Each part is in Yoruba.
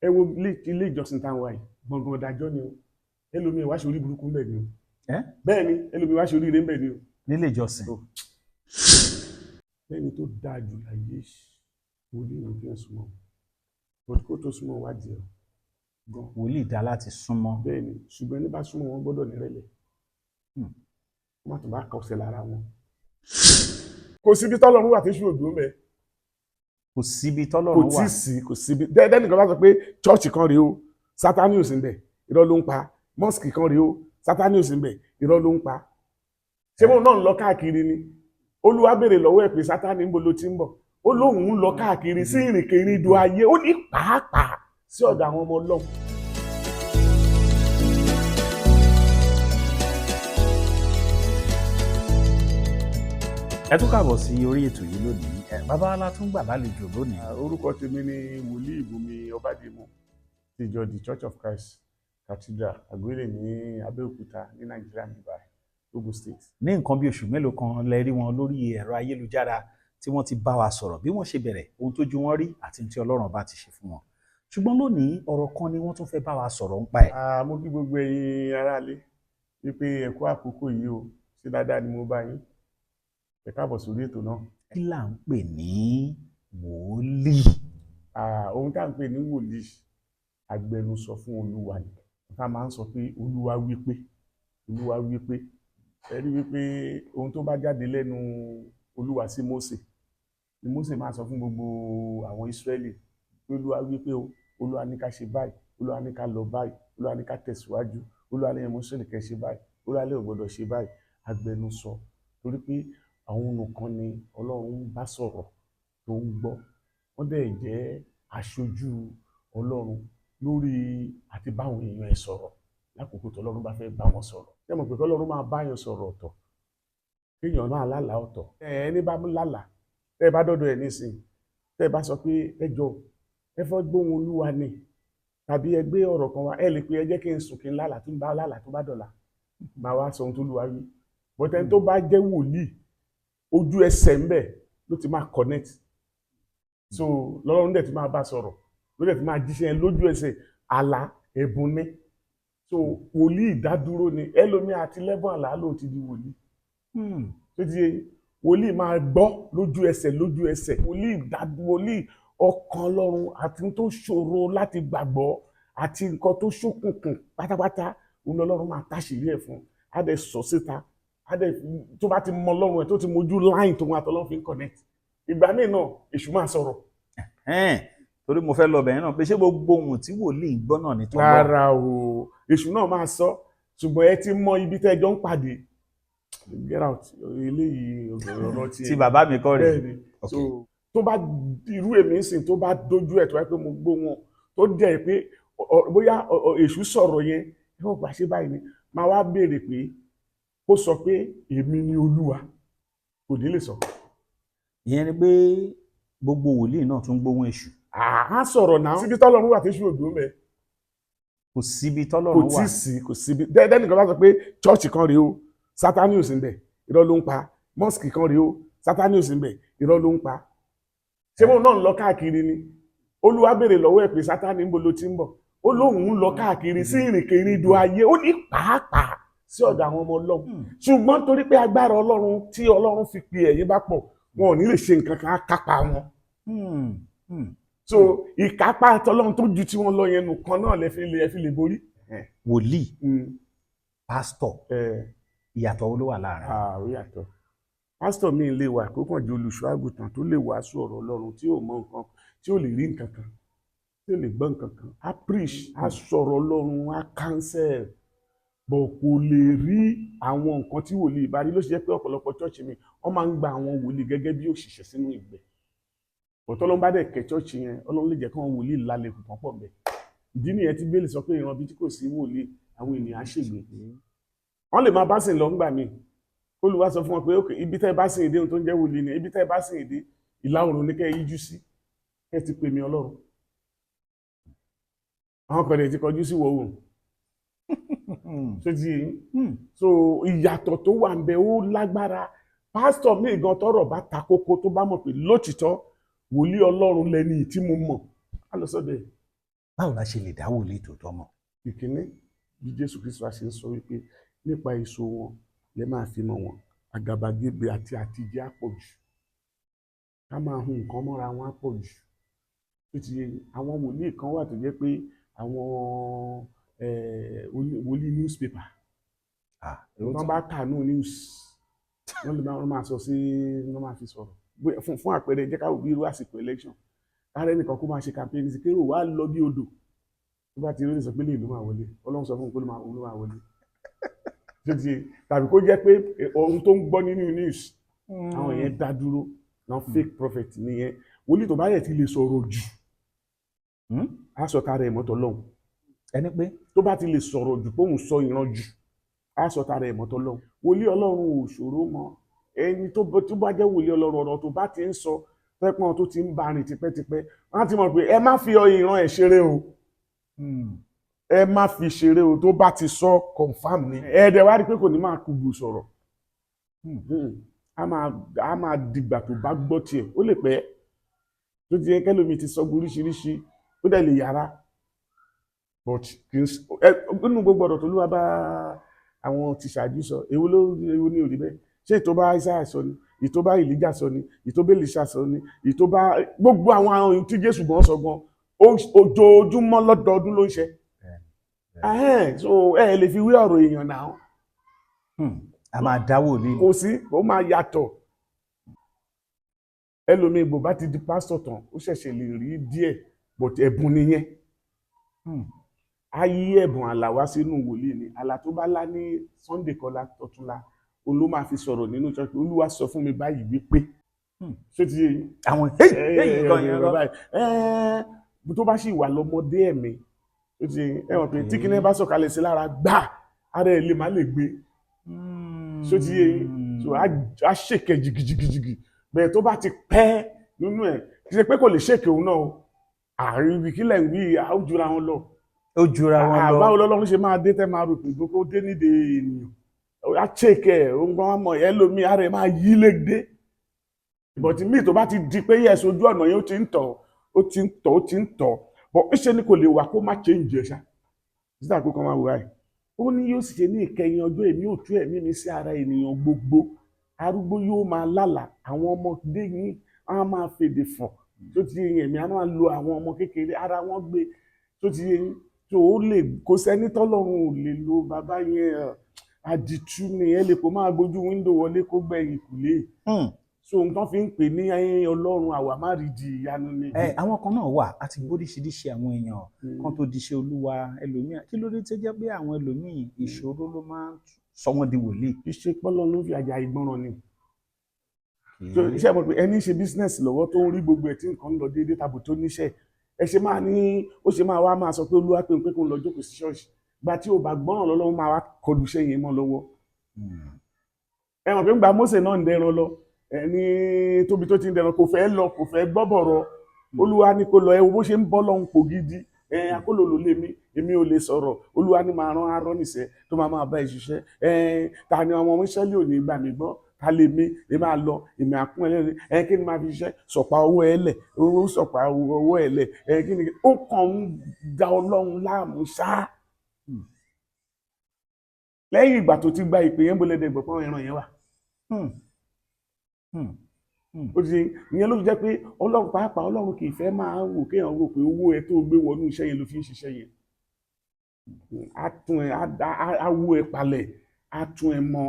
Ẹ wo ilé ìjọsìn táwọn wà yìí, gbọ̀ngàn ọ̀dàjọ́ ni o. Ẹlòmíì wá ṣe orí burúkú ńbẹ̀ ni o. Ẹ́? Bẹ́ẹ̀ ni, ẹlòmíì wá ṣe oríire ńbẹ̀ ni o. Nílé ìjọsìn. Lẹ́ni tó dáa jù láyé, wòlíì ní kí n súnmọ́, but kó tó súnmọ́, wádìí ẹ̀ gan. Wòlíì dá láti súnmọ́. Bẹ́ẹ̀ ni, ṣùgbọ́n ẹni bá súnmọ́ wọn gbọ́dọ̀ nírẹ̀lẹ̀. Wọ́n má tún bá kọsẹ̀ lára wọn. Kò síbi tọ́lọ́run wà tí ṣù òdùn mẹ́. Kò síbi Kò tọ́lọ́run tí wà. sí, kò síbi dẹ́nìkan bá sọ pé church kan rèé o, Sátánì ò sí ńbẹ̀, irọ́ ló ń pa. Mosque kan rèé o, Sátánì ò sí ńbẹ̀, irọ́ ló ń pa. Ṣé bóun náà ń lọ káàkiri ni? Olúwa béèrè lọ́wọ́ ẹ̀ pé, "Sátánì, ń bo ló ti ń bọ̀?" Ó lóun ń lọ káàkiri sí ìrìnkèrindò ayé, ó ní pàápàá sí ọ̀dọ̀ àwọn ọmọ Ọlọ́run. Ẹ tún káàbọ̀ sí orí ètò yìí lónìí. Ẹ bàbá la tún gbà lálejò lónìí. Orúkọ tèmi ni Wòlíì Ìbùnmi Ọbádìmú ti ìjọ The Church of Christ Cathedral, Àgbélé ní Abẹ́òkúta ní Nàìjíríà ní báyìí, Ogun State. Ní nǹkan bí oṣù mélòó kan lẹ rí wọn lórí ẹ̀rọ ayélujára tí wọ́n ti bá wa sọ̀rọ̀ bí wọ́n ṣe bẹ̀rẹ̀, ohun tójú wọn rí àti ohun tí Ọlọ́run bá ti ṣe fún wọn. Ṣùgbọ́n lónìí, ọ̀rọ̀ kan ni wọ́n tún fẹ́ bá wa sọ̀rọ̀ nípa ẹ̀. Mo kí gbogbo ẹ̀yin aráalé wípé ẹ kú àkókò yìí o. Ṣé dáadáa ni mo bá yín? Ẹ káàbọ̀ sórí ètò náà. Kí là ń pè ní wòlíì? Ohun tá à ń pè ní wòlíì, agbẹnusọ fún Olúwa ni. Tá a máa ń sọ pé Olúwa wí pé, Olúwa wí pé, ẹ rí wípé ohun tó bá jáde lẹ́nu Olúwa sí Mósè ni Mósè máa sọ fún gbogbo àwọn Ísírẹ́lì pé Olúwa wí pé o, Olúwa ní ká ṣe báyìí, Olúwa ní ká lọ báyìí, Olúwa ní ká tẹ̀síwájú, Olúwa ní ẹ̀mọ́ Ísírẹ́lì kẹ́ ṣe báyìí, Olúwa lè ò gbọ́dọ̀ ṣe báyìí. Agbẹnusọ, torí pé àwọn nìkan ni Ọlọ́run ń bá sọ̀rọ̀ tó ń gbọ́. Wọ́n dẹ̀ jẹ́ aṣojú Ọlọ́run lórí àti báwọn èèyàn ẹ̀ sọ̀rọ̀ lákòókò tó Ọlọ́run bá fẹ́ bá wọn sọ̀rọ̀. Ṣé mọ̀ pé kọ́lọ́run máa báyàn sọ̀rọ̀ ọ̀tọ̀, kéèyàn náà lálàá ọ̀tọ̀? Ẹni bá lálàá, tẹ́ ẹ bá dọ́dọ̀ ẹ̀ nísìnyí, tẹ́ ẹ bá sọ pé ẹ jọ, ẹ fẹ́ gbóhùn Olúwa ni, tàbí ẹ gbé ọ̀rọ̀ kan wá, ẹ lè pe ẹ jẹ́ kí n sùn kí n lálàá, tí n bá lálàá, tó bá dọ̀la, màá wá sọ ohun tó Olúwa wí. But ẹni tó bá jẹ́ wòlíì, ojú ẹsẹ̀ ńbẹ̀ ló ti máa connect. So lọ́lọ́run dẹ̀ ti máa bá sọ̀rọ̀, ló dẹ̀ ti máa jíṣẹ́ yẹn lójú ẹsẹ̀. Àlá ẹ̀bùn ni. So wòlíì ìdádúró ni. Ẹlòmíì àti lẹ́bùn àlá ló ti di wòlíì. Tó ti yé, wòlíì máa gbọ́ lójú ẹsẹ̀, lójú ẹsẹ̀. Wòlíì ìdádúró, wòlíì ọkàn Ọlọ́run àti tó ṣòro láti gbàgbọ́ àti nǹkan tó ṣókùnkùn pátápátá, òun lọ́lọ́run máa táṣìírí ẹ̀ fún, á dẹ̀ sọ síta, á dẹ̀ tó bá ti mọ Ọlọ́run ẹ̀, tó ti mojú line tó wọn àtọlọ́run fi ń connect. Ìgbà míì náà, èṣù máa sọ̀rọ̀. Ẹ̀ẹ́n, torí mo fẹ́ lọ bẹ̀rẹ̀ náà pé ṣé gbogbo ohun tí wòlíì ń gbọ́ náà ní tọ́lọ́? Rárá o, èṣù náà máa sọ, ṣùgbọ́n ẹ ti mọ ibi tẹ́ ẹ jọ ń pàdé. Get out, eléyìí ọ̀rọ̀ tí bàbá mi kọ́ rè. Bẹ́ẹ̀ ni. So tó bá irú èmi ń sìn, tó bá dójú ẹ̀, tó wáyé pé mo gbó wọn, tó dẹ̀ pé bóyá èṣù sọ̀rọ̀ yẹn, yóò gbà ṣe báyìí ni, máa wá béèrè pé kó sọ pé èmi ni Olúwa, kò ní lè sọ. Ìyẹn ni pé gbogbo wòlíì náà tún gbóhùn èṣù? Àá sọ̀rọ̀ náà. Síbi tọ́lọ́run wà tí ṣù òdùn mẹ́. Kò síbi Kò tọ́lọ́run tí wà. sí, kò síbi dẹ́nìkan bá sọ pé church kan rèé o, Sátánì ò sí ńbẹ̀, irọ́ ló ń pa. Mosque kan rèé o, Sátánì ò sí ńbẹ̀, irọ́ ló ń pa. Ṣé bóun náà ń lọ káàkiri ni? Olúwa béèrè lọ́wọ́ ẹ̀ pé, "Sátánì, ń bo ló ti ń bọ̀?" Ó lóun ń lọ káàkiri sí ìrìnkèrindò ayé, ó ní pàápàá sí ọ̀dọ̀ àwọn ọmọ Ọlọ́run. Ṣùgbọ́n torí pé agbára Ọlọ́run tí Ọlọ́run fi pe ẹ̀yin bá pọ̀, wọn ò ní lè ṣe nǹkan kan, á kápá wọn. So ìkápá tọlọ́run tó ju tí wọ́n lọ yẹn nìkan náà lẹ fi lè borí. Wòlíì, pásítọ̀, ìyàtọ̀ wo ló wà láàrin wọn? Ah, ó yàtọ̀. Pásítọ̀ mi lè wà kó kàn jẹ́ olùṣọ́ àgùntàn tó lè wàásù ọ̀rọ̀ Ọlọ́run, tí ò mọ nǹkan, tí ò lè rí nǹkan kan, tí ò lè gbọ́ nǹkan kan. Á preach, á sọ̀rọ̀ Ọlọ́run, á counsel, but kò lè rí àwọn nǹkan tí wòlíì bá rí. Ló ṣe jẹ́ pé ọ̀pọ̀lọpọ̀ church mi, wọ́n máa ń gba àwọn wòlíì gẹ́gẹ́ bí òṣìṣẹ́ sínú ìgbẹ́. Ọ̀tọ́ ló ń bá dẹ̀ kẹ́ church yẹn, Ọlọ́run lè jẹ́ kí wọ́n wòlíì lálẹ́ kù kán pọ̀ bẹ́ẹ̀. Ìdí nìyẹn tí Bíbélì sọ pé ìran bí tí kò sí wòlíì, àwọn ènìyàn á ṣègbè. Wọ́n lè máa bá sìn lọ ńgbà míì, Olúwa sọ fún wọn pé, "Ok, ibi tẹ́ ẹ bá sìn èdè, ohun tó ń jẹ́ wòlíì ni ibi tẹ́ ẹ bá sìn èdè, ìlà oòrùn ní kẹ́ ẹ yíjú sí, ẹ ti pè mí Ọlọ́run." Àwọn kan dẹ̀ ti kọjú sí ìwọ̀ oòrùn. Tó ti yé yín? So ìyàtọ̀ tó wà ń bẹ, ó lágbára. Pásítọ̀ míì gan, tọ́rọ̀ bá ta kókó, tó bá mọ̀ pé lótìtọ́ wòlíì Ọlọ́run lẹni tí mo mọ̀, á lọ sọ́dọ̀ ẹ̀. Báwo la ṣe lè dá wòlíì tòótọ́ mọ̀? Ìkíní, bí Jésù Kristu wá ṣe ń sọ wípé nípa èso wọn lẹ máa fi mọ̀ wọ́n. Àgàbàgebè àti àtijẹ á pọ̀ jù, ká máa hun nǹkan mọ́ra wọn á pọ̀ jù. Tó ti yé yín, àwọn wòlíì kan wà tó jẹ́ pé àwọn wòlíì newspaper, wọ́n bá kà nù news, wọ́n lè máa, wọ́n máa sọ sí, wọ́n máa fi sọ̀rọ̀. Fún àpẹẹrẹ, jẹ́ ká wò bí irú àsìkò election, káàrẹ́ nìkan kó máa ṣe campaign sí kérò wá lọ bí odò, tó bá ti rí, sọ pé lè ló máa wọlé, Ọlọ́run sọ fún un pé ló máa wọlé. Tó ti yé, tàbí kó jẹ́ pé ohun tó ń gbọ́ nínú news, àwọn yẹn dá dúró náà, fake prophet nìyẹn. Wòlíì tó bá yẹ ti lè sọ̀rọ̀ jù, á sọ tara ẹ̀ mọ́tò lọ́hùn. Ẹni pé Tó bá ti lè sọ̀rọ̀ jù, pé òun sọ ìran jù, á sọ tara ẹ̀ mọ́tò lọ́hùn. Wòlíì Ọlọ́run ò ṣòro mọ́. Ẹni tó bá jẹ́ wòlíì Ọlọ́run, ọ̀rọ̀ tó bá ti ń sọ, pẹ́pọ́n tó ti ń bá rìn tipẹ́tipẹ́, wọ́n á ti mọ̀ pé ẹ má fi ìran ẹ̀ ṣeré o, ẹ má fi ṣeré o. Tó bá ti sọ, confirm ni. Ẹ dẹ̀ wá rí i pé kò ní máa kúgbù sọ̀rọ̀. Á máa dìgbà tó bá gbọ́ tiẹ̀, ó lè pẹ́. Tó ti yẹ kẹ́lómi ti sọ oríṣiríṣi, ó dẹ̀ lè yára, but kì í ẹ nínú gbogbo ọ̀rọ̀ tó lúwa bá àwọn ti ṣáájú sọ, èwo ní ò rí bẹ́ẹ̀? Ṣé ìtò bá Isaiah sọ ni, ìtò bá Elijah sọ ni, ìtò bá Elisha sọ ni, ìtò bá gbogbo àwọn ohun tí Jésù gan sọ gan, ojoojúmọ́ lọ́dọọdún ló ń ṣe? Ahẹ́n, so ẹ lè fi wé ọ̀rọ̀ èèyàn náà. A máa dá wòlíì. Kò sí, ó máa yàtọ̀. Ẹlòmíì bò bá ti di pásítọ̀ tán, ó ṣẹ̀ṣẹ̀ lè rí díẹ̀, but ẹ̀bùn nìyẹn. Á yí ẹ̀bùn àlà wá sínú wòlíì ni. Àlà tó bá lá ní Sunday kọlá tọ̀túnla, òun ló máa fi sọ̀rọ̀ nínú church, Olúwa sọ fún mi báyìí wípé. Ṣé ti yé yín? Àwọn hey kan yẹn lọ. Báyìí tó bá sì wà lọ́mọdé ẹ̀mí, ó ti ẹ mọ̀ pé tí kíní bá sọ̀kalẹ̀ sí lára gbà, ara ẹ̀ lè má lè gbé. Ṣó ti yé yín? So á ṣèkẹ́ jìgìjìgìjìgì bẹ́ẹ̀. Tó bá ti pẹ́ nínú ẹ̀, kì í ṣe pé kò lè ṣèkè òun náà o, àárín ibi kílẹ̀ ń wí, á jura wọn lọ. Ó jura wọn lọ. Báwo lọ́lọ́run ṣe máa dé tẹ́ máa rò pé kó dé nídìí ènìyàn? Á ṣèkẹ́ ẹ̀, òun gan mọ̀ ẹ́ lómi, ara ẹ̀ máa yí lédè. But míì tó bá ti di pé yẹ̀ sojú ọ̀nà yẹn, ó ti ń tọ̀, ó ti ń tọ̀, ó ti ń tọ̀, but ńṣe ni kò lè wà kó má change ẹ̀ ṣá. Sísá kó kàn máa wò báyìí. Ó ní yóò sì ṣe ní ìkẹyìn ọjọ́, èmi ò tú ẹ̀mí mi sí ara ènìyàn gbogbo, arúgbó yóò máa lálàá, àwọn ọmọdé yín á máa fèdè fọ̀. Tó ti yé yín? Ẹ̀mí á máa lo àwọn ọmọ kékeré, ara wọn gbé. Tó ti yé yín? Tó ó lè kó sẹ́ni tọ́lọ́run ò lè lo. Bàbá yẹn, àdìtú ni. Ẹ lè kó máa gbójú window wọlé, kó gbẹ̀yìn kùlé. So nǹkan fi ń pè ní Ọlọ́run àwàmárìdì ìyanu ni. Ẹ àwọn kan náà wà àti gbóríṣiríṣi àwọn èèyàn kan tó di iṣẹ́ Olúwa. Ẹlòmíì, kí ló dé tó jẹ́ pé àwọn ẹlòmíì, ìṣòro ló máa ń sọ wọ́n di wòlíì? Iṣẹ́ pọ́lọ́ ló fi àjà ìgbọràn ni. So iṣẹ́ mọ̀ pé ẹni ṣe business lọ́wọ́, tó ń rí gbogbo ẹ̀, tí nǹkan ń lọ déédéé, tàbí tó níṣẹ́ ẹ ṣe máa ní, ó ṣe máa wá máa sọ pé Olúwa pé kó ń lọ jókòó sí ṣọ́ọ̀ṣì. Gba tí ò bá gbọ́ràn lọ́lọ́run máa wá kọlu iṣẹ́ yẹn mọ́ lọ́wọ́. Ẹ mọ̀ pé ńgbà Mósè náà ń dẹran lọ, ẹni tóbi tó ti ń dẹran, kò fẹ́ lọ, kò fẹ́ gbọ́ bọ̀rọ̀ Olúwa ní kó lọ. Ẹ wo bó ṣe ń bọ́ lọ́hùn pò gidi. Ẹ akólòlò lèmi, èmi ò lè sọ̀rọ̀. Olúwa ní máa rán arọ́ nìṣẹ́ tó máa máa bá ẹ ṣiṣẹ́. Ẹ ta ni ọmọ Ísírẹ́lì ò ní gbà mí gbọ́? Ta lè mi lè máa lọ? Èmi àkún ẹlẹ́rìí. Ẹ kí ni máa fi ṣiṣẹ́? Sọ̀pá owó ẹ lẹ̀. Ó sọ̀pá owó ẹ lẹ̀. Ẹ kí ni ó kàn ń da Ọlọ́run láàmú ṣá. Lẹ́yìn ìgbà tó ti gba ìpè yẹn, bó lẹ́dẹ̀ gbọ̀pọ̀ ẹran yẹn wà. Ó ti ìyẹn ló fi jẹ́ pé Ọlọ́run pàápàá, Ọlọ́run kì í fẹ́ máa wò kéèyàn rò pé owó ẹ tó gbé wọnú iṣẹ́ yẹn ló fi ń ṣiṣẹ́ yẹn. Á tún ẹ, á wú ẹ palẹ̀, á tún ẹ mọ.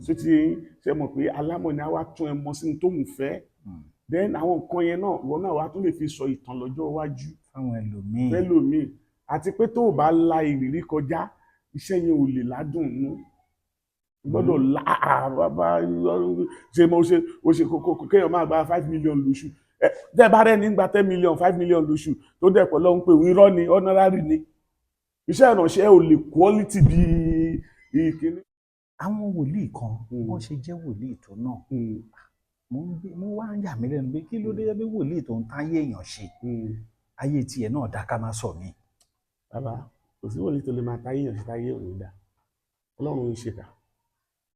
Ṣé ti ṣe mọ̀ pé alámọ̀ ni? Á wá tún ẹ mọ sí ní tóun fẹ́. Then àwọn nǹkan yẹn náà, ìwọ náà wàá tún lè fi sọ ìtàn lọ́jọ́ iwájú fáwọn ẹlòmíì. Fẹ́lòmíì. Àti pé tó o bá la ìrírí kọjá, iṣẹ́ yẹn ò lè ládùn nú. Gbọ́dọ̀ la bàbá ṣe mo ṣe o ṣe kókó kéèyàn máa gba 5 million lóṣù. Ẹ tẹ́ bá rẹ́ ní gba 10 million, 5 million lóṣù, tó dẹ̀ pọ̀ lọ́hún pé irọ́ ni, honorary ni. Iṣẹ́ ìránṣẹ́ ò lè quality bíi ìkíní. Àwọn wòlíì kan, wọ́n ṣe jẹ́ wòlíì tó náà, mo wá ń yà mí lẹ́nu pé kí ló dé pé wòlíì tó ń táyé èèyàn ṣe, ayé tiẹ̀ náà dá, ká má sọ mí. Bàbá, kò sí wòlíì tó lè máa táyé èèyàn ṣe táyé òní dá. Ọlọ́run ń ṣèkà.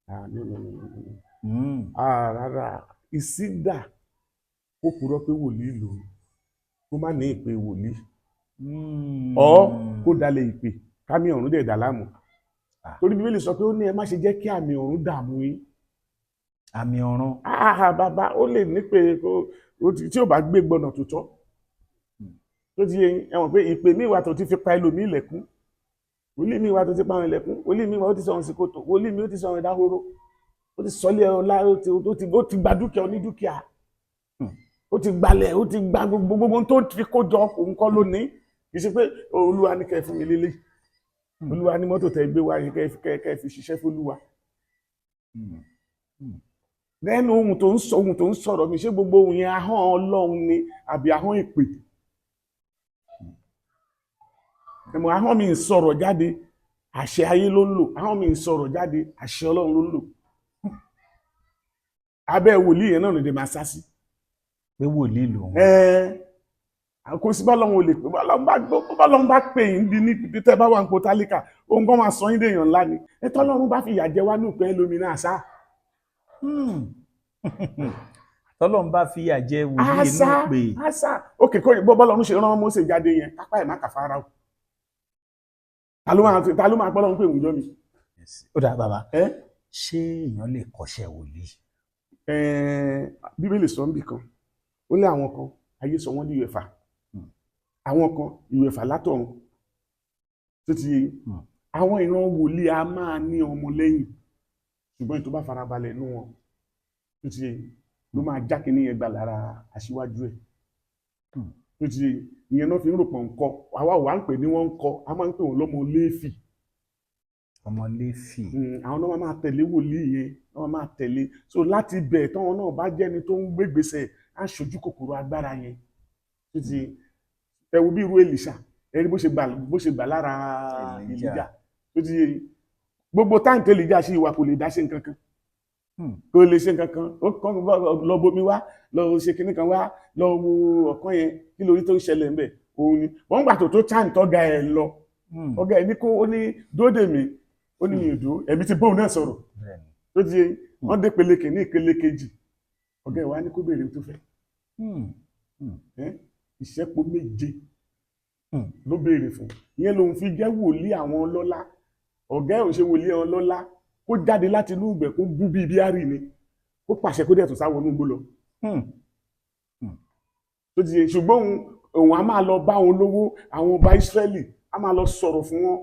Ah, no, no, no, no, no. Ah, rárá. Ìsídà kó purọ́ pé wòlíì lòun, kó má ní ìpè wòlíì. Ọ̀ kó dalẹ̀ ìpè kámi ọ̀run dẹ̀ dà láàmú. Ah. Torí Bíbélì sọ pé ó ní ẹ má ṣe jẹ́ kí àmì ọ̀run dààmú yín. Àmì ọ̀run. Ah, bàbá, ó lè ní pé tí ò bá gbé gbọ́nà tó tọ́, tó ti yé yín, ẹ mọ̀ pé ìpè míì wà tó ti fi pa ẹlòmíì lẹ́kún, wòlíì míì wà tó ti pa àwọn lẹ́kún, wòlíì míì wà ó ti sọ̀rọ̀ sí kòtò, wòlíì míì ó ti sọ̀rọ̀ ìdáhóró, ó ti sọlé ọlá, ó ti gba dúkìá onídúkìá, ó ti gbalẹ̀, ó ti gba gbogbo gbogbo tó ti kó jọ, òun kọ́ ló ní. Kì í ṣe pé Olúwa ní kẹ́ ẹ fún mi lélẹ̀, Olúwa ní mọ́tò tẹ́ gbé wá yìí, kẹ́ ẹ fi ṣiṣẹ́ f'Olúwa. Lẹ́nu ohun tó ń sọ, ohun tó ń sọ̀rọ̀ mi, ṣé gbogbo ohun yẹn ahọ́n Ọlọ́run ni àbí ahọ́n ìpè? Ẹ̀mọ̀ ahọ́n mi ń sọ̀rọ̀ jáde, àṣẹ ayé ló ń lò. Ahọ́n mi ń sọ̀rọ̀ jáde, àṣẹ Ọlọ́run ló ń lò. Abẹ́ wòlíì yẹn náà ló dé máa sá sí. Pé wòlíì lòun. Ẹ̀ẹ́n, kò sí bọ́lọ́run ò lè pè, bọ́lọ́run bá pè yín bí ní bí tẹ́ bá wà ń po tálíkà, ohun kan máa sọ yín dèèyàn ńlá ni. Ẹ tọ́lọ́run bá fi ìyà jẹ wá ní ìpẹ́ lómi náà sá. Tọ́lọ́run bá fi ìyà jẹ wòlíì inú Àṣà pè. Àṣà òkè kò bọ́ bọ́lọ́run ṣe rán Mósè jáde yẹn, kápá ẹ̀ má kà Fáráò. Ta ló máa pọ́ lọ́run pé òun jọ mi? Ó dà, bàbá, ẹ́ ṣé èèyàn lè kọ́ṣẹ́ wòlíì? Ẹ̀ẹ́n, Bíbélì sọ níbì kan, ó lé àwọn kan, ayé sọ wọ́n di ìwẹ̀fà, àwọn kan ìwẹ̀fà látọ̀run, tó ti yé yín. Àwọn ìran wòlíì a máa ní ọmọ lẹ́yìn, ṣùgbọ́n ètò bá farabalẹ̀ nú wọn, tó ti yé yín, ló máa já kínní yẹn gbà lára aṣíwájú ẹ̀, tó ti yé yín. Ìyẹn náà fi ń rò pọ̀ ń kọ́. Àwa ò wá ń pè ní wọ́n ń kọ́, a máa ń pè wọ́n lọ́mọ Léfì. Ọmọ Léfì. Àwọn náà máa tẹ̀lé wòlíì yẹn, wọ́n máa tẹ̀lé. So láti bẹ̀, táwọn náà bá jẹ́ni tó ń gbégbèsè, á ṣojú kòkòrò agbára yẹn, tó ti ẹ wo bí irú Èlíṣà, ẹ rí bó ṣe gbà lára Èlíjà. Èlíjà, tó ti yé yín. Gbogbo táǹtì Èlíjà ṣe ìwà, kò lè dá ṣe nǹkan kan, kò lè ṣe nǹkan kan. Ó kàn lọ bomi wá, lọ ṣe kinní kan wá, lọ wo ọ̀kan yẹn, kí lórí tó ń ṣẹlẹ̀ ńbẹ̀, òun ni wọ́n gbà tó táǹtì ọ̀gá ẹ̀ lọ. Ọ̀gá ẹ̀ ní kó, ó ní dóde mi, ó ní mi ò dúró, ẹ̀mí ti bóun náà sọ̀rọ̀. Tó ti yé yín, wọ́n dé pele kìíní, ìpele kejì, ọ̀gá ẹ̀ wá ní kó béèrè tó fẹ́. Ẹ́, ìṣẹ́po 7 ló béèrè fún. Ìyẹn lòun fi jẹ́ wòlíì àwọn ọlọ́lá. Ọ̀gá ẹ̀ ò ṣe wòlíì àwọn ọlọ́lá kó jáde láti inú ìgbẹ́, kó bú bíi bíárì ni, kó pàṣẹ, kó dẹ̀ tún sá wọnú igbó lọ, tó ti yé. Ṣùgbọ́n òun á máa lọ bá àwọn olówó, àwọn ọba Ísírẹ́lì, á máa lọ sọ̀rọ̀ fún wọn,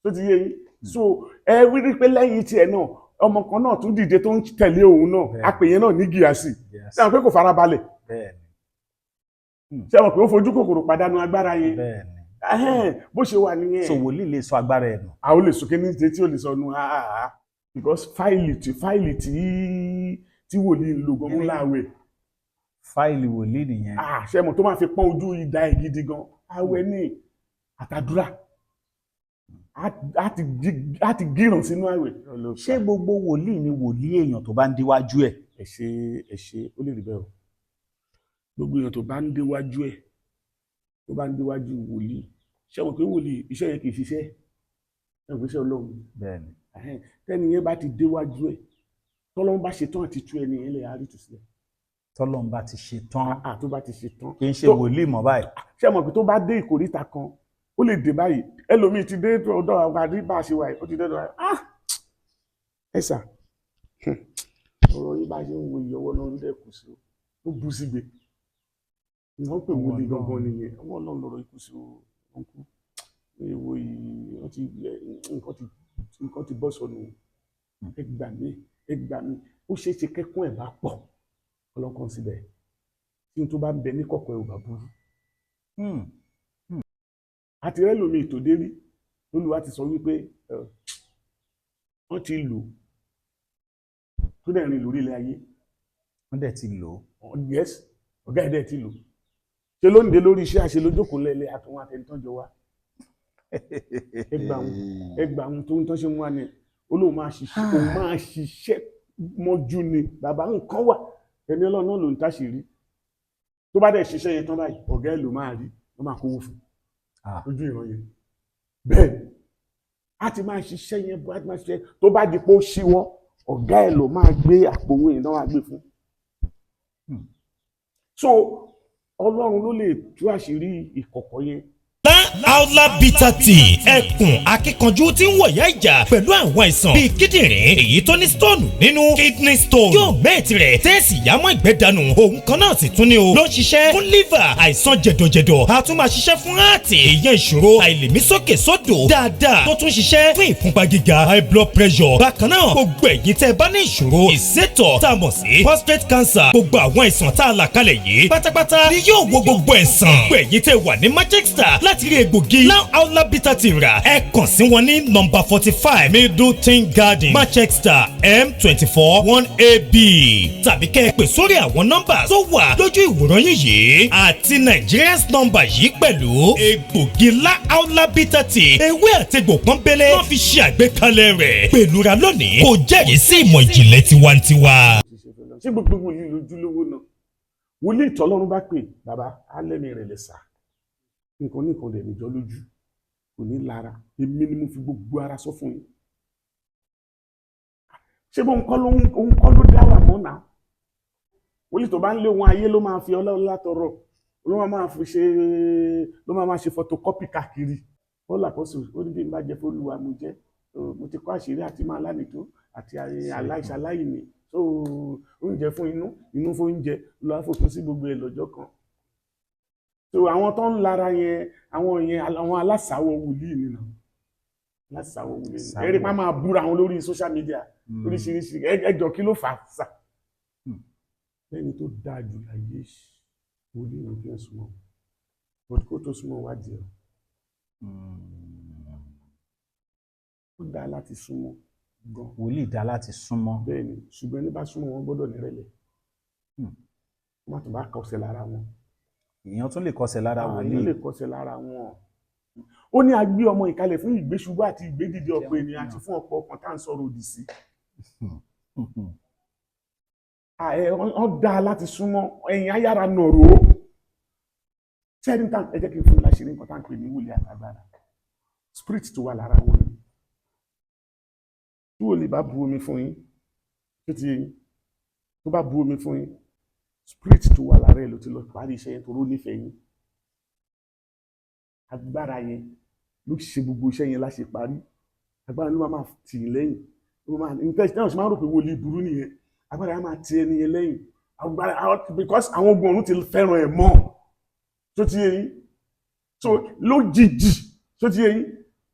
tó ti yé yín. So ẹ rí rí pé lẹ́yìn tiẹ̀ náà, ọmọ kan náà tún dìde tó ń tẹ̀lé òun náà. Apè yẹn náà ní Gíyàsì. Ṣé àwọn pé kò farabalẹ̀? Bẹ́ẹ̀ni. Ṣé àwọn pé ó fojú kòkòrò pàdánù agbára yẹn? Bẹ́ẹ̀ni. Ẹhẹ́n, bó ṣe wà nìyẹn. So wòlíì lè sọ agbára ẹ̀ nù? A ó lè sókè ní tí ó lè sọnù, ah, because fáìlì tí wòlíì ń lò gan mú láàwẹ̀. Fáìlì wòlíì nìyẹn. Ah, ṣe mọ̀ tó máa fi pọ́n ojú idà ẹ̀ gidi gan, àwẹ̀ ní àtàdúrà. Á ti gíràn sínú àwẹ̀. Ṣé gbogbo wòlíì ni wòlíì èèyàn tó bá ń déwájú ẹ̀? Ẹ ṣe, ẹ ṣe, ó lè rí bẹ́ẹ̀ o. Gbogbo èèyàn tó bá ń déwájú ẹ̀, tó bá ń déwájú wòlíì, ṣé mọ̀ pé wòlíì iṣẹ́ yẹn kì í ṣiṣẹ́ ẹ̀, mọ̀ pé iṣẹ́ Ọlọ́run. Bẹ́ẹ̀ni. Ẹhẹ́n, tẹ́ni yẹn bá ti déwájú ẹ̀, tọ́lọ́run bá ṣe tán àti tú ẹni yẹn lẹ̀, á rí ìtúsílẹ̀. Tọ́lọ́run bá ti ṣe tán. Àà, tó bá ti ṣe tán. Kì í ṣe wòlíì mọ́ báyìí. Ṣé mọ̀ pé tó bá dé ìkóríta kan, ó lè dé báyìí, ẹlòmíì ti dé ọ̀dọ̀ àwọn àrí bá a ṣe wà yìí, ó ti dé ọ̀dọ̀ wa. Ah, ẹ sà, ọ̀rọ̀ yìí bá ṣe ń wo ìyọwọ́ náà ń dẹ́kun sí o, ó bú sígbe. Wọ́n pè wòlíì gangan nìyẹn. Ọwọ́ Ọlọ́run lọ́rọ̀ ikú sí o. Wọ́n kú èwo yìí, wọ́n ti nǹkan ti bọ́ sọnù. Ẹ gbà mí, ẹ gbà mí. Ó ṣeé ṣe kẹ́kún ẹ̀ bá pọ̀, ọlọ́kàn síbẹ̀ tí n tó bá ń bẹ ní kọ̀kọ̀ ẹ̀ ò bá burú. Àti rẹ́lòmíì tó dé rí, Olúwa ti sọ wípé wọ́n ti lò tó dẹ̀ rìn lórí ilẹ̀ ayé. Wọ́n dẹ̀ ti lò ó. Yes, ọ̀gá ẹ̀ dẹ̀ ti lò. Ṣe ló ń de lórí iṣẹ́ àṣẹ lójókòó lẹ́lẹ́ àtúnwọ̀n àtẹnitọ́jọ wa. Ẹgbà ohun tó ń tán ṣe mú wa ni ó lóun máa ṣiṣẹ́, òun máa ṣiṣẹ́ mọ́jú ni. Bàbá, nǹkan wà, ẹni Ọlọ́run náà ló ń táṣìírí. Tó bá dẹ̀ ṣiṣẹ́ yẹn tán báyìí, ọ̀gá ẹ̀ ló máa rí, ló máa kówó fún lójú ìran yẹn. Bẹ́ẹ̀ ni a ti máa ṣiṣẹ́ yẹn bó a ti máa ṣiṣẹ́, tó bá di pé ó ṣíwọ́, ọ̀gá ẹ̀ ló máa gbé àpò owó yẹn náà wá gbé fún. So Ọlọ́run ló lè tú àṣírí ìkọ̀kọ̀ yẹn. Aula Bitter Tea, ẹkùn akíkanjú tí ń wọ̀yá ìjà pẹ̀lú àwọn àìsàn bíi kíndìnrín, èyí tó ní stone nínú, kidney stone, yóò mẹ́ẹ̀tì rẹ̀ tẹ́ẹ̀sì yámọ́ ìgbẹ́ dànù. Òun kan náà sì tún ní o ló ń ṣiṣẹ́ fún liver, àìsàn jẹ̀dọ̀jẹ̀dọ̀, a tún máa ṣiṣẹ́ fún heart, ìyẹn ìṣòro àìlèmí sókè sódò dáadáa, tó tún ṣiṣẹ́ fún ìfúnpá gíga, high blood pressure. Bákan náà, gbogbo ẹ̀yin tẹ́ ẹ bá ní ìṣòro ìsétọ̀ tá a mọ̀ sí prostate cancer, gbogbo àwọn àìsàn tá a là kalẹ̀ yìí pátápátá ni yóò wo gbogbo ẹ̀sán. Gbogbo ẹ̀yin tẹ́ wà ní Manchester láti rí egbògi Now Aula Bitter Tea rà, ẹ kàn sí wọn ní nọ́mbà 45 Middleton Garden, Manchester, M24 1AB, tàbí kẹ́ ẹ pè sórí àwọn nọ́mbà tó wà lójú ìwòran yín yìí àti Nigerians nọ́mbà yìí pẹ̀lú. Egbògi La Aula Bitter Tea, ewé àtegbò pọ́nbélé wọ́n fi ṣe àgbékalẹ̀ rẹ̀. Pẹ̀lú ra lónìí, kò jẹ́rìí sí ìmọ̀ ìjìnlẹ̀ tiwantiwa. Ṣé gbogbo wòlíì lójúlówó náà? Wòlíì tọ́lọ́run bá pè, bàbá alẹ́mi rẹ̀ lè sà nǹkan oníkan dẹ̀ níjọ́ lójú, kò ní lára. Èmi ni mo fi gbogbo ara sọ fún yín. Ṣé bó ń kọ́ ló dá wà mọ́ náà? Wòlíì tó bá ń lé ohun ayé ló máa fi ọlọ́run látọrọ, ló máa fi ṣe, ló máa ṣe photocopy káàkiri. Paul Apostle ó ní bí n bá jẹ fÓlúwa, mo jẹ. Mo ti kọ́ àṣírí àti máa lánìtó àti aláìṣaláìní. So oúnjẹ fún inú, inú fún oúnjẹ ló wá fòpin sí gbogbo ẹ̀ lọ́jọ́ kan. So àwọn tó ń lara yẹn, àwọn yẹn, àwọn aláṣàwọ̀ wòlíì nìyẹn, aláṣàwọ̀ wòlíì nìyẹn. Ẹ̀rí pa máa búra wọn lórí social media oríṣiríṣi. Ẹjọ́, kí ló fà á sà? Lẹ́ni tó dáa jù láyé, wòlíì ní kí n súnmọ́, but kó tó súnmọ́, wádìí ẹ̀. Ó dáa láti súnmọ́ gan. Wòlíì dá láti súnmọ́. Bẹ́ẹ̀ ni, ṣùgbọ́n ní bá súnmọ́ wọn, gbọ́dọ̀ nírẹ̀lẹ̀, wọ́n má tún bá kọsẹ̀ lára wọn. Èèyàn tún lè kọsẹ̀ lára Ah, wòlíì. èèyàn lè kọsẹ̀ lára wọn. Ó ní a gbé ọmọ ìkalẹ̀ fún ìgbésùbú àti ìgbédìde ọ̀pọ̀ ènìyàn àti fún ọ̀pọ̀ ọkàn tá à ń sọ̀rọ̀ òdì sí. Ah, ẹ wọ́n dáa láti súnmọ́, ẹ̀yìn ayára nàró sẹ́ni tá. Ẹ jẹ́ kí n fún un láṣìírí nǹkan tá à ń pè ní wòlíì àtàgbára. Spirit tó wà lára wọn ni. Tí wòlíì bá bu omi fún yín, tó ti yé yín, tó bá bu omi fún yín, spirit tó wà lára ẹ̀ ló ti lọ parí iṣẹ́ yẹn, torí ó nífẹ̀ẹ́ yín. Agbára yẹn ló ṣe gbogbo iṣẹ́ yẹn láṣẹ parí. Agbára ló máa tì í lẹ́yìn, ló máa nǹkan náà ṣe máa ń rò pé wòlíì burú nìyẹn. Agbára yẹn máa ti ẹni yẹn lẹ́yìn. Agbára, because àwọn ogun ọ̀run ti fẹ́ràn ẹ̀ mọ́. Tó ti yé yín? So lójijì, tó ti yé yín,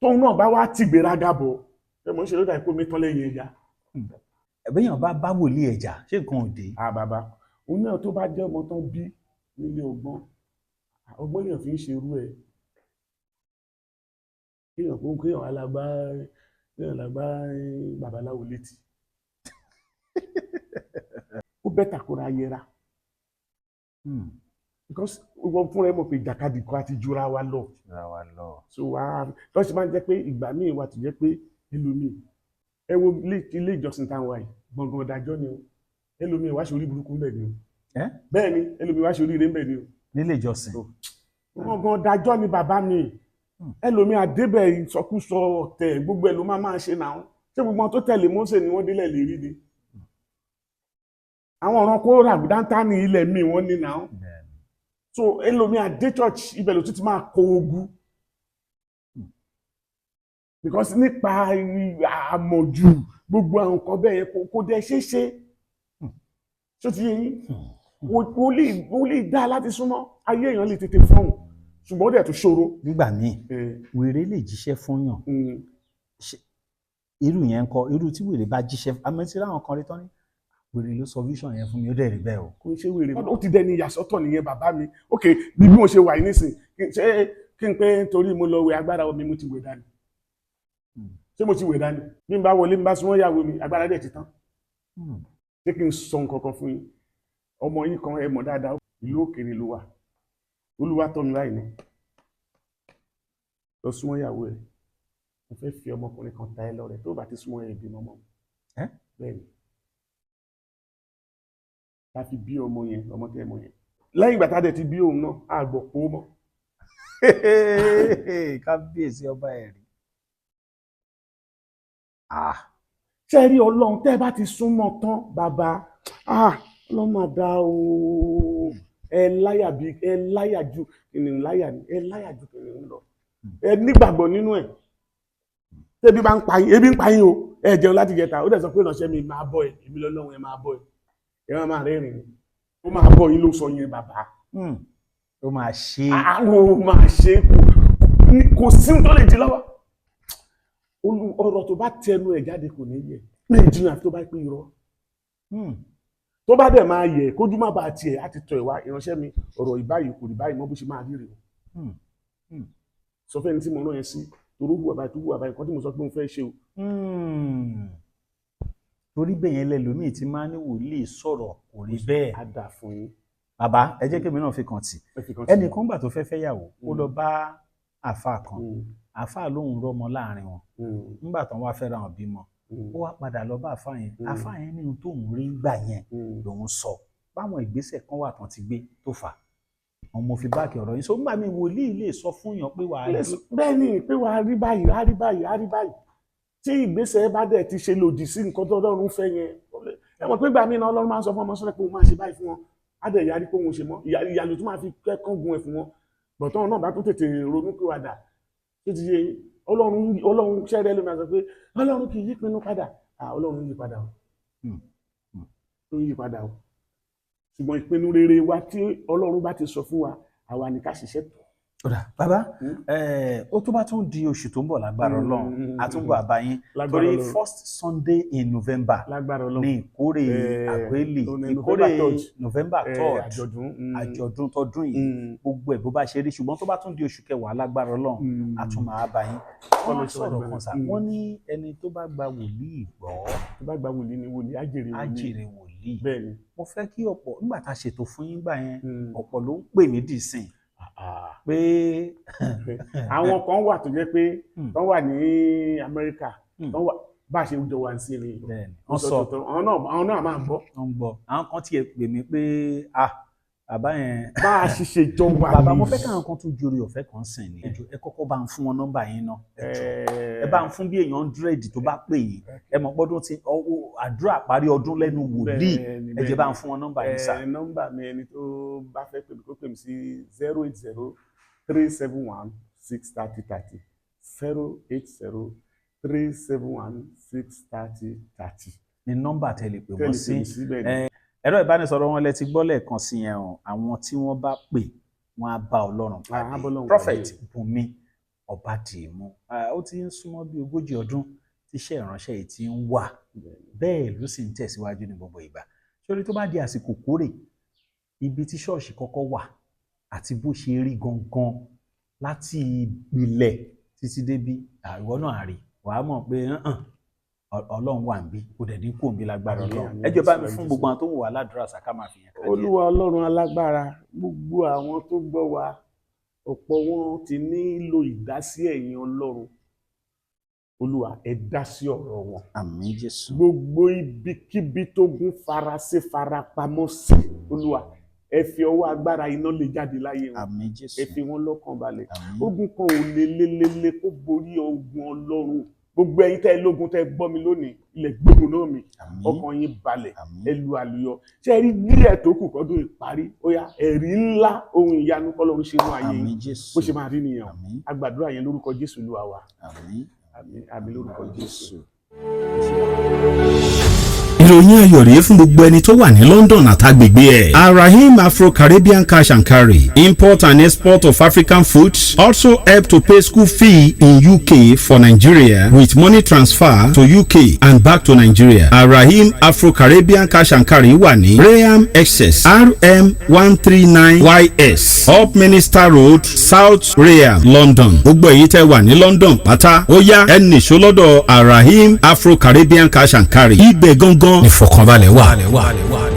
tóun náà bá wá ti gbéraga bọ̀, ẹ mọ̀ ń ṣe ló dà pé omi tán lẹ́yìn ẹja. Béèyàn bá bá wòlíì ẹ̀jà, ṣé nǹkan ò dé? Ah, bàbá, òun náà tó bá jẹ́ ọmọ tán bí nílé ọgbọ́n, ọgbọ́n lèèyàn fi ń ṣerú ẹ̀. Kéèyàn kó kéèyàn wá lágbá, kéèyàn lágbá babaláwo létí, ó better kóra yẹra, because ìwọ fúnra ẹ mọ̀ pé ìjàkadì kan àti jura wa lọ. Ra wa lọ. So wà á lọ́sí máa ń jẹ́ pé ìgbà míì wà tó jẹ́ pé ẹlòmíì, ẹ wo ilé ìjọsìn táwọn wà yìí, gbọ̀ngàn ọ̀dàjọ́ ni o. Ẹlòmíì wá ṣe orí burúkú ńbẹ̀ ni o. Ẹ́? Bẹ́ẹ̀ ni, ẹlòmíì wá ṣe oríire ńbẹ̀ ni o. Nílé ìjọsìn. Gbọ̀ngàn ọ̀dàjọ́ ni, bàbá mi. Ẹlòmíì àdébẹ̀, ìsọkúsọ, ọ̀tẹ̀, gbogbo ẹ̀ ló máa máa ṣe náà. Ṣé gbogbo wọn tó tẹ̀lé Mósè ni wọ́n délẹ̀ lérí ni? Àwọn ọ̀ràn kó rà dáńtá ní ilẹ̀ míì wọ́n ní náà. So ẹlòmíì àdé church, ibẹ̀ ló tún ti máa kó ogun, because nípa àmọ̀jù, gbogbo àwọn nǹkan bẹ́ẹ̀ yẹn kò dẹ̀ ṣeé ṣe. Ṣó ti yé yín? Ó lè dá láti súnmọ́, ayé èèyàn lè tètè fọ́hùn, ṣùgbọ́n ó dẹ̀ tún ṣòro. Nígbà míì, wèrè lè jíṣẹ́ fún yàn. Irú yẹn ń kọ́? Irú tí wèrè bá jíṣẹ́, àmọ́ tí láwọn kan rí tán ní wèrè ló sọ vision yẹn fún mi, ó dẹ̀ rí bẹ́ẹ̀ o. Kò ń ṣe wèrè, ó ti dẹni ìyàsọ́tọ̀ nìyẹn, bàbá mi. Ok, bí mo ṣe wà yìí nísìn, ṣé kí n pé torí mo lọ wẹ̀ agbára omi, mo ti wẹ̀ dání? Ṣé mo ti wẹ̀ dání? Bí n bá wọlé, n bá súnmọ́ ìyàwó mi, agbára dẹ̀ ti tán. Ṣé kí n sọ nǹkan kan fún yín? Ọmọ yín kan, ẹ mọ̀ dáadáa, ìlú òkèèrè ló wà. Olúwa tọ́ mi báyìí ni, lọ súnmọ́ ìyàwó ẹ, mo fẹ́ fi ọmọkùnrin kan ta ẹ lọ́rẹ, tó bá ti súnmọ́ ẹ, bímọ mọ́. Ẹ́? Bẹ́ẹ̀ ni, la fi bí ọmọ yẹn, ọmọ tẹ́ ẹ mọ̀ yẹn. Lẹ́yìn ìgbà tá a dẹ̀ ti bí òun náà, a gbọ́ pó mọ́. Kábíyèsí ọba ẹ̀rí. Ah. Ṣé ẹ rí Ọlọ́run, tẹ́ ẹ bá ti súnmọ́ tán, bàbá, ah, Ọlọ́run máa dá o. Ẹ láyà bí ẹ láyà ju kìnìún láyà ni, ẹ láyà ju kìnìún lọ. Ẹ nígbàgbọ́ nínú ẹ̀. Tẹ́bí bá ń pa yín, ebi ń pa yín o, ẹ jẹun láti jẹta, ó dẹ̀ sọ pé ìránṣẹ́ mi máa bọ́ ẹ, èmi lọ́lọ́run, ẹ máa bọ́ ẹ, ẹ máa máa rẹ́rìn ni. Ó máa bọ́ yín ló sọ yẹn, bàbá. Ó máa ṣe é. Àwọn máa ṣe é, kò sí ohun tó lè di lọ́wọ́. Ọ̀rọ̀ tó bá tẹnu ẹ̀ jáde kò ní yẹ ní ìjìyàn, àfi tó bá pé irọ́. Tó bá dẹ̀ máa yẹ, kójú má bàa tiẹ̀ á ti tọ̀ ẹ̀ wá, ìránṣẹ́ mi, ọ̀rọ̀ ìbáyìí kò rí báyìí mọ́, bó ṣe máa rí rèé o. Sọ fẹ́ni tí mo rán ẹ sí, torí ó hùwà báyìí, tó hùwà báyìí, nǹkan tí mo sọ pé mo fẹ́ ṣe o. Torí bẹ́ẹ̀ yẹn lẹ́lòmíì tí máa ní wòlíì sọ̀rọ̀ kò rí bẹ́ẹ̀. Á dà fún yín. Bàbá, ẹ jẹ́ kémi náà fi kàn tì. Ẹ fi kan tì. Ẹnìkan gbà tó fẹ́ fẹ́yàwó, ó lọ bá àáfàá kan. Àáfàá lóun rọ́mọ láàrin wọn. Nígbà tán wá fẹ́ra wọn, bímọ. Ó wá padà lọ bá àáfàá yẹn. Àáfàá yẹn ní ohun tóun rí gbà yẹn lòun sọ báwọn ìgbésẹ̀ kan wà tán ti gbé tó fà á. Àwọn mo fi báàkì ọ̀rọ̀ yìí. So nígbà míì, wòlíì lè sọ fún yàn pé wàá rí. Bẹ́ẹ̀ ni, pé wàá rí báyìí, á rí báyìí, á rí báyìí. Tí ìgbésẹ̀ bá dẹ̀ ti ṣe lòdì sí nǹkan tó Ọlọ́run fẹ́ yẹn, ẹ mọ̀ pé gbà mí náà, Ọlọ́run máa ń sọ fún ọmọ sọ́dọ̀ pé òun máa ṣe báyìí fún wọn, á dẹ̀ yarí pé òun ṣe mọ́, ìyàlò tó máa fi kẹ́kọ̀ọ́ ẹ̀ fún wọn bọ̀tán náà bá tún tètè ronú pìwàdà tó ti yé yín. Ọlọ́run, Ọlọ́run ṣẹ́rẹ́ ló máa sọ pé Ọlọ́run kì í yí pinnu padà. Ah, Ọlọ́run yí padà o. Ó ń yí padà o, ṣùgbọ́n ìpinnu rere wa tí Ọlọ́run bá ti sọ fún wa, àwa ni ká ṣiṣẹ́ tọ̀. Ó dà, bàbá. Ó tó bá tún di oṣù tó ń bọ̀, lágbára Ọlọ́run, àtúnbọ̀ àbáyín Lágbára torí Ọlọ́run. first Sunday in November Lágbára Ọlọ́run. ní ìkórè àgbélì, tó ní ìkórè November 3rd. November 3rd, Àjọ̀dún. Àjọ̀dún tọdún yìí, gbogbo ẹ̀ bó bá ṣe rí. Ṣùgbọ́n tó bá tún di oṣù kẹwàá, lágbára Ọlọ́run, a tún máa bá yín. Wọ́n wá Kọ́lọ́ ṣe wá sọ̀rọ̀ gbẹ̀rẹ̀. kan sà, wọ́n ní ẹni tó bá gba wòlíì gbọ́, Tó bá gba wòlíì ni wòlíì á jèrè á wòlíì. jèrè wòlíì. Bẹ́ẹ̀ ni. Mo fẹ́ kí ọ̀pọ̀, nígbà tá a ṣètò fún yín gbà yẹn, ọ̀pọ̀ ló ń pè mí dìsìn pé Àwọn kan wà tó jẹ́ pé tán wà ní Amẹ́ríkà, tán wà bá a ṣe jọ wà sí ni. Bẹ́ẹ̀ni, wọ́n sọ. Àwọn náà máa ń gbọ́. Wọ́n ń gbọ́. Àwọn kan tiẹ̀ pè mí pé, ah, bàbá yẹn. Bá a ṣe ṣe jọ wà Bàbá, ní. mo fẹ́ káwọn kan tún jorí ọ̀fẹ́ kan sìn ní. Ẹ jọ̀ọ́, ẹ kọ́kọ́ bá ń fún wọn nọ́mbà yín náà, ẹ jọ̀ọ́. Ẹ bá ń fún bí èèyàn 100 tó bá pè yín. Ẹ mọ̀ pọ́dún tí àdúrà parí ọdún lẹ́nu wòlíì. Ẹ jẹ́ bá ń fún wọn nọ́mbà yín sà. Nọ́mbà mi, ẹni tó bá fẹ́ pè mí, kó pè mí sí 08037163030, 08037163030. Ní nọ́mbà tẹ́ lè pè wọ́n Tẹ́lẹ̀ sí. pè mí sí, bẹ́ẹ̀ ni. Ẹ̀rọ ìbánisọ̀rọ̀ wọn lẹ ti gbọ́ lẹ́ẹ̀kan sí yẹn o. Àwọn tí wọ́n bá pè, wọ́n á bá Ọlọ́run Á bá pàdé. Ọlọ́run Prophet pàdé. Bùnmi Ọbádìmú, ó ti ń súnmọ́ bí 40 ọdún tíṣẹ́ ìránṣẹ́ yìí ti ń wà, bẹ́ẹ̀ ló sì ń tẹ̀síwájú ní gbogbo ìgbà. Sórí tó bá di àsìkò kórè, ibi tí ṣọ́ọ̀ṣì kọ́kọ́ wà àti bó ṣe rí gangan láti ìpìlẹ̀ títí débi ìwọ náà rí, wàá mọ̀ pé hàn Ọlọ́run wà níbí, kò dẹ̀ ní kú òǹbí lágbára Àmín, Ọlọ́run. àmín, Ẹ jọ̀ọ́, bá mi Jésù, fún Jésù. gbogbo àwọn tó ń wà ládùúrà sàká máa fi yẹn ká díẹ̀. Olúwa Ọlọ́run alágbára, gbogbo àwọn tó gbọ́ wa, ọ̀pọ̀ wọn ti nílò ìdásí ẹ̀yin Ọlọ́run. Olúwa, ẹ dá sí ọ̀rọ̀ wọn. Àmín, Jésù. Gbogbo ibikíbi tó gún faraṣe farapamọ́ sí, Olúwa, ẹ fi ọwọ́ agbára iná lè jáde láyé wọn. Àmín, Jésù. Ẹ fi wọn lọ́kàn balẹ̀. Àmín. Ogun kan ò lè lélele kó borí ogun Ọlọ́run. Gbogbo ẹ̀yin tẹ́ ẹ lógun, tẹ́ ẹ gbọ́ mi lónìí, ilẹ̀ gbógun náà mi. Àmín. Ọkàn yín balẹ̀. Àmín. Ẹ lu àlùyọ. Ṣé ẹ rí díẹ̀ tó kù kọ́dún ìparí? Ó yá, ẹ̀rí ńlá, ohun ìyanu kọ́lọ́run ṣe mú ayé Àmín, yín. Jésù. Bó ṣe máa rí nìyẹn o. Àmín. A gbàdúrà yẹn lórúkọ Jésù Olúwa wa. Àmín. Àmín, àmín, lórúkọ Jésù. Ìròyìn ayọ̀ rèé fún gbogbo ẹni tó wà ní London àtàgbègbè ẹ̀. Arahim Afro-Caribbean Cash and Carry, import and export of African foods, also help to pay school fee in UK for Nigeria with money transfer to UK and back to Nigeria. Arahim Afro-Caribbean Cash and Carry wà ní Rainham, Essex, RM 139 YS, Upminster Road, South Rainham, London. Gbogbo èyí tẹ́ wà ní London pátá, ó yá, ẹ nìṣó lọ́dọ̀ Arahim Afro-Caribbean Cash and Carry. Ibẹ̀ gangan ìfọ̀kànbalẹ̀ wà.